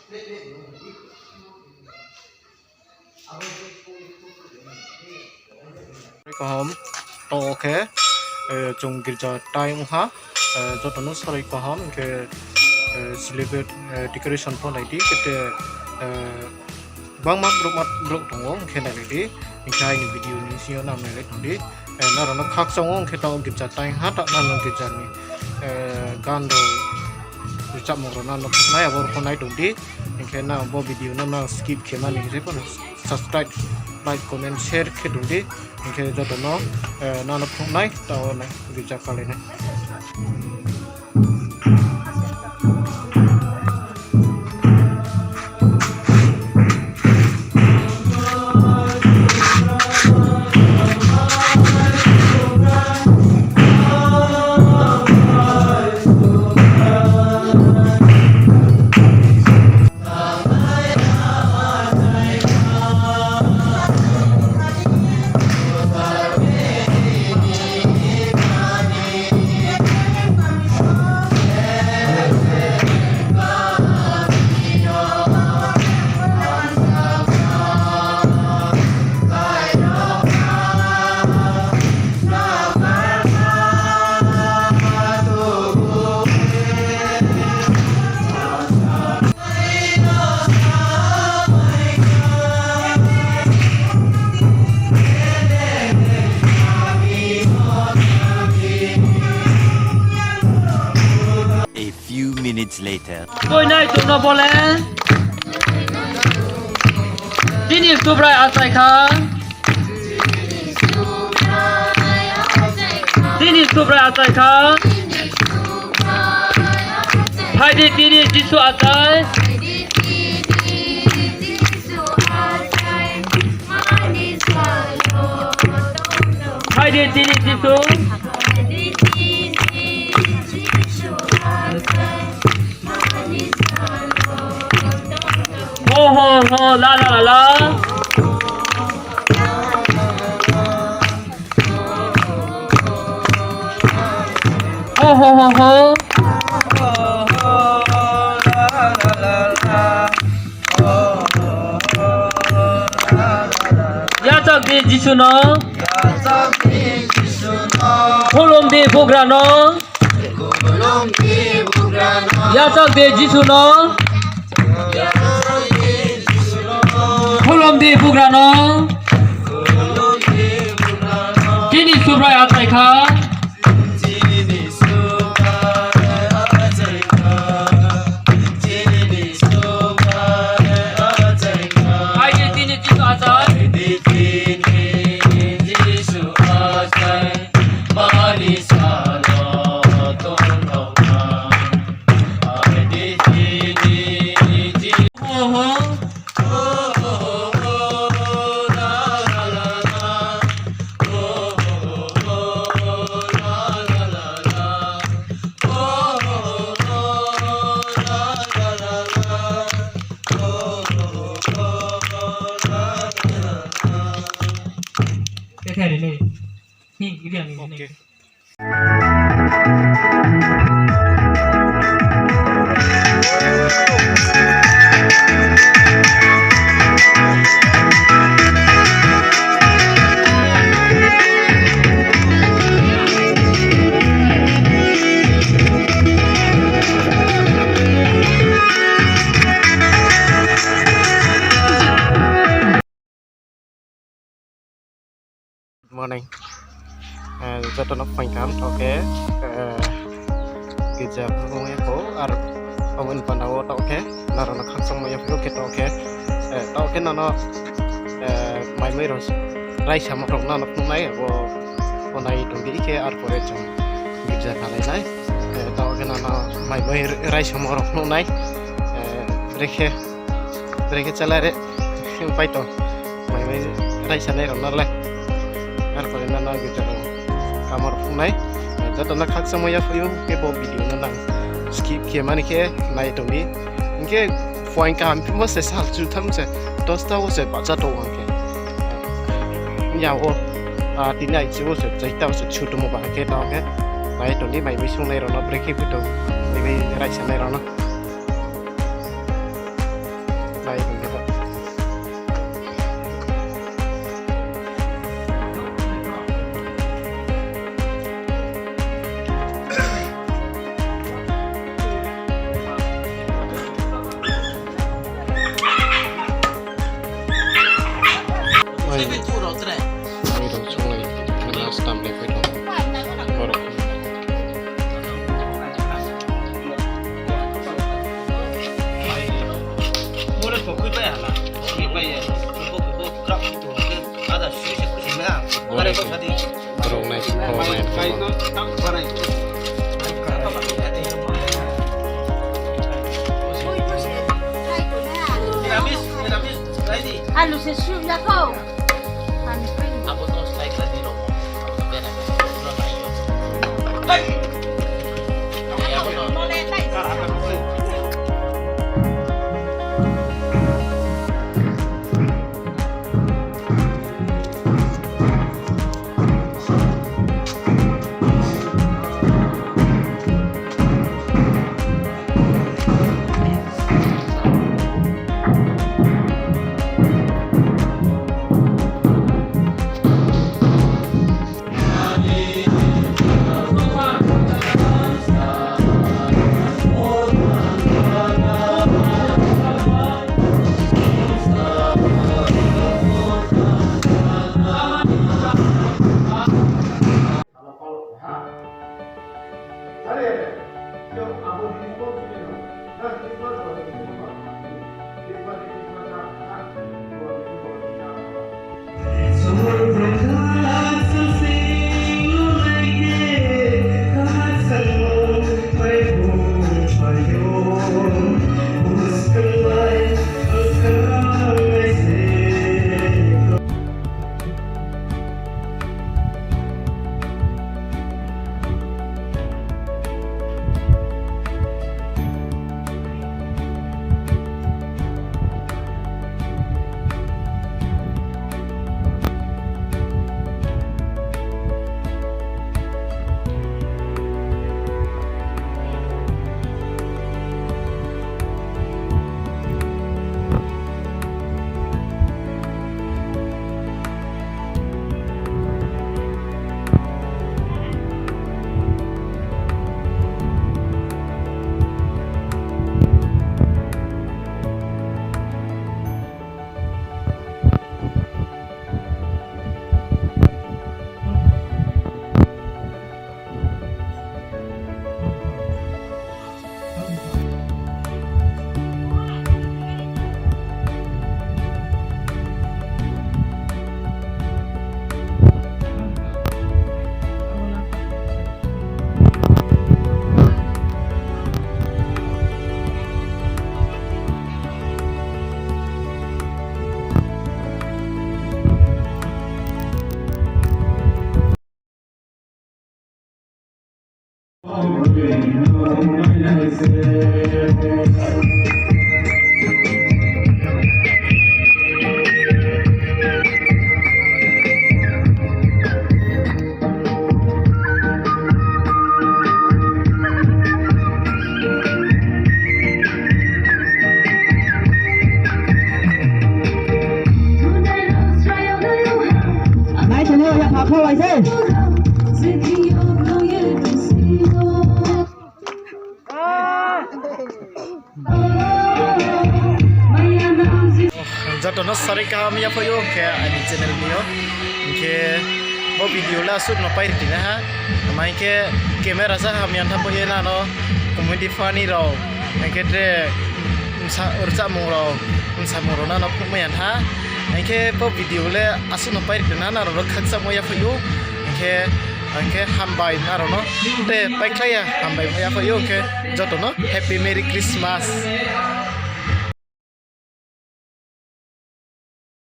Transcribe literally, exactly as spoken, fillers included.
Kaham, to khe, chung girja time ong ha, joto no sarai kaham khe, celebrate, decoration pho nai di, kete, bangma brouh ma brouh tong ou, hing khe nai nai di, hing khe aini video ni sing yo nang nai lai tong di. Nrao no khakchang ou, hing khe taoh girja time ha, taoh nang no girja ni, gan rao, rchapmung rao nang no phnuh nai, abo rao pho nai tong di. Hing khe nang bo video no nang skip khe mani hing khe pho no subscribe, like, comment, share khe tong di. Hing khe joto no, nang no phnuh nai, taoh nai girja khalai nai. A few minutes later. Koi nai tong no bole. Tini Subrai achai kha. Tini Subrai achai kha. Phai di tini Jisu achai. Phai di tini Jisu. Ho, ho, ho, la, la, la, la. Ho, ho, ho, ho. Yachak di Jisu no. Khulum di bugra no. Yachak di Jisu no. Khulum di bugra no. Tini Subrai achai kha. Phai di tini Jisu achai. Good morning. Joto no phaing kaham, taoh khe, girja ong ya kho, ar obo ni panda wo taoh khe, nrao no khakchangmo ya phi ou khe taoh khe, taoh khe nrao no, maimui rao raisamo rao nrao no phnuh nai, abo pho nai tong di khe, ar pore chung girja khalai nai. Taoh khe nrao no maimui raisamo rao phnuh nai. Brekhe, brekhe chala re, pai tong. Maimui raisanai rao no le. Ar pore nrao no girja rao kamo rao phnuh nai. Joto no khakchangmo ya phi ou khe bo video no nang skip khe mani khe nai tong di. Hing khe phaing kaham phimo se sal chu tham se, dosta wo se bahcha tong ang khe. Ya wo, tini aichi wo se, chaita wo se chu tongmo ba khe taoh khe. Nai tong di maimui sungnai rao no, brekhe phi tong, maimui raisanai rao no. Pai tong khe ba. Oi. Oi, rao songlai, last time le pai tong. Borok. Borok nai, borok nai. Alu se suh ya kho. Nai tongmo ya pha kho bai se. Joto no sari kaham yaphaih ou, hing khe aini channel ni yo. Hing khe bo video le asuh no pai ri tini ha. Ama hing khe camera sa hamya tha bo ye nano comedy funny rao. Hing khe tre bsa rchahmung rao, bsamung rao nano phnuhmai ya tha. Hing khe bo video le asuh no pai ri tini ha, nrao no khakchangmo yaphaih ou. Hing khe, hing khe hambai nrao no. Tre paikhlai ya hambai yaphaih ou, hing khe joto no Happy Merry Christmas.